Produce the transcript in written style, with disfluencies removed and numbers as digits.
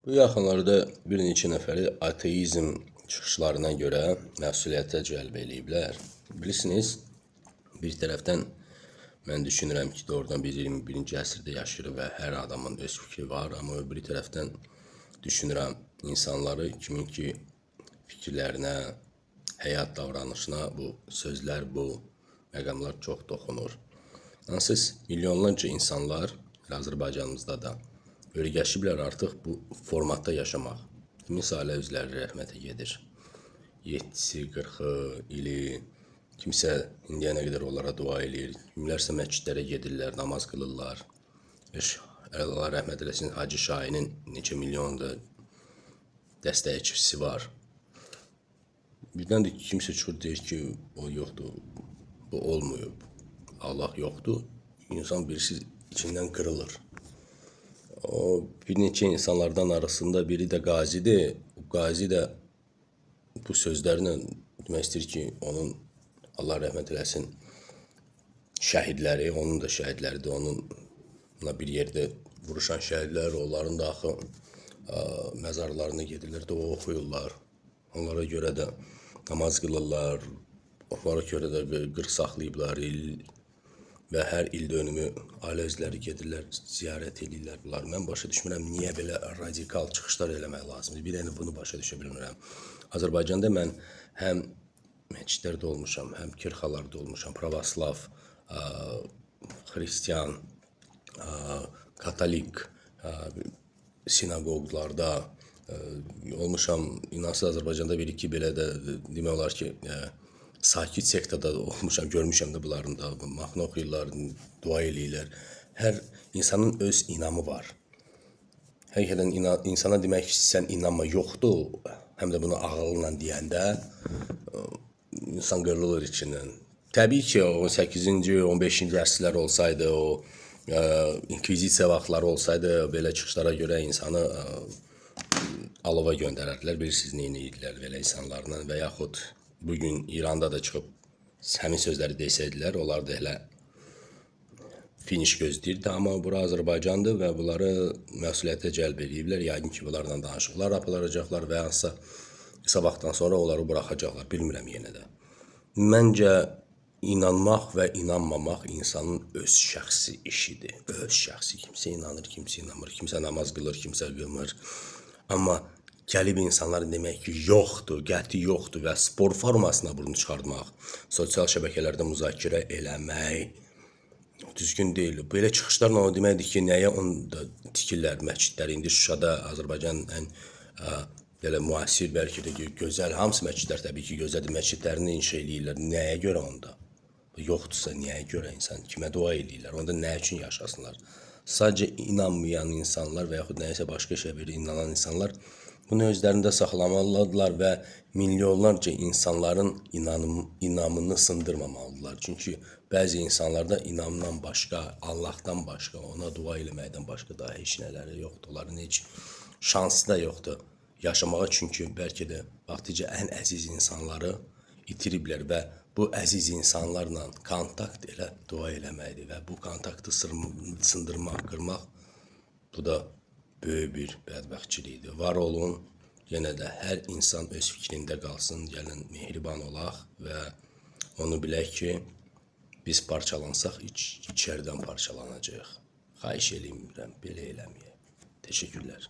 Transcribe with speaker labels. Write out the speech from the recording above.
Speaker 1: Bu yaxınlarda bir neçə nəfəri ateizm çıxışlarına görə məsuliyyətə cəlb eləyiblər. Bilirsiniz, bir tərəfdən mən düşünürəm ki, doğrudan biz 21-ci əsrdə yaşayırıq və hər adamın öz fikri var, amma o biri tərəfdən düşünürəm insanları kimin ki fikirlərinə, həyat davranışına bu sözlər, bu məqamlar çox toxunur. Hansız milyonlarca insanlar Azərbaycanımızda da öyrəşiblər artıq bu formatda yaşamaq. Kiminsə ailə üzvləri rəhmətə gedir. 7-si, 40-ı, ili, kimsə indiyənə qədər onlara dua eləyir. Kimlərsə məscidlərə gedirlər, namaz qılırlar. Allah rəhmət eləsin, Hacı Şahinin neçə milyon da dəstəkçisi var. Birdən də kimsə çıxır deyir ki, o yoxdur, bu olmayıb, Allah yoxdur. İnsan birisi içindən qırılır. O bir neçə insanlardan arasında biri də qazidir. O qazi də bu sözlərlə demək istəyir ki, onun Allah rəhmət eləsin şəhidləri, onun da şəhidləridir. Onunla bir yerdə vuruşan şəhidlər, onların da axı məzarlarına gedirlər, dua oxuyurlar. Onlara görə də namaz qılırlar. Onlara görə də qırx saxlayıblar il və hər il dönümü ailə üzvləri gedirlər, ziyarət eləyirlər bunlar. Mən başa düşmürəm niyə belə radikal çıxışlar eləmək lazımdır. Bir dənə bunu başa düşə bilmirəm. Azərbaycanda mən həm məscidlərdə olmuşam, həm kirxalarda olmuşam, pravoslav, xristian, katolik, sinagoglarda olmuşam. İnansız Azərbaycanda bir iki belə də demək olar ki, sakit sektada da olmuşam, görmüşəm də bunların da mahnı oxuyurlar, dua eləyirlər. Hər insanın öz inamı var. Həqiqətən insana demək ki, sən inanma yoxdur, həm də bunu ağılla deyəndə insan qırılır içindən. Təbii ki, o 18-ci, 15-ci əsrlər olsaydı, o inkvizisiya vaxtları olsaydı, belə çıxışlara görə insanı alova göndərərdilər. Bilirsiniz nə edirdilər belə insanlarla və yaxud bu gün İranda da çıxıb həmin sözləri desəydilər, onlar da elə finish gözləyirdi. Amma bura Azərbaycandır və bunları məsuliyyətə cəlb eləyiblər. Yəqin ki, bunlarla danışıqlar aparacaqlar və hansısa qısa vaxtdan sonra onları buraxacaqlar. Bilmirəm yenə də. Məncə inanmaq və inanmamaq insanın öz şəxsi işidir. Öz şəxsi. Kimsə inanır, kimsə inanmır, kimsə namaz qılır, kimsə qılmır. Amma gəlib insanlar demək ki, yoxdur, qəti yoxdur və spor formasına bunu çıxartmaq, sosial şəbəkələrdə müzakirə eləmək düzgün deyil. Belə çıxışlarla o deməkdir ki, nəyə onu da tikirlər məscidləri. İndi Şuşada Azərbaycanın ən belə müasir, bəlkə də gözəl, hamısı məscidlər təbii ki, gözəldir. Məscidlərini inşa eləyirlər. Nəyə görə onda? Yoxdursa nəyə görə insan kimə dua eləyirlər? Onda nə üçün yaşasınlar? Sadəcə inanmayan insanlar və yaxud nəyisə başqa şeyə bir inanan insanlar bunu özlərində saxlamalıdırlar və milyonlarca insanların inamını sındırmamalıdırlar. Çünki bəzi insanlarda inamdan başqa, Allahdan başqa, ona dua eləməkdən başqa daha heç nələri yoxdur. Onların heç şansı da yoxdur yaşamağa, çünki bəlkə də vaxtıca ən əziz insanları itiriblər və bu əziz insanlarla kontakt elə dua eləməkdir və bu kontaktı sındırmaq, qırmaq bu da böyük bir bədbəxtçilikdir. Var olun, yenə də hər insan öz fikrində qalsın, gəlin mehriban olaq və onu bilək ki, biz parçalansaq içəridən parçalanacağıq. Xahiş eləyirəm, belə eləməyək. Təşəkkürlər.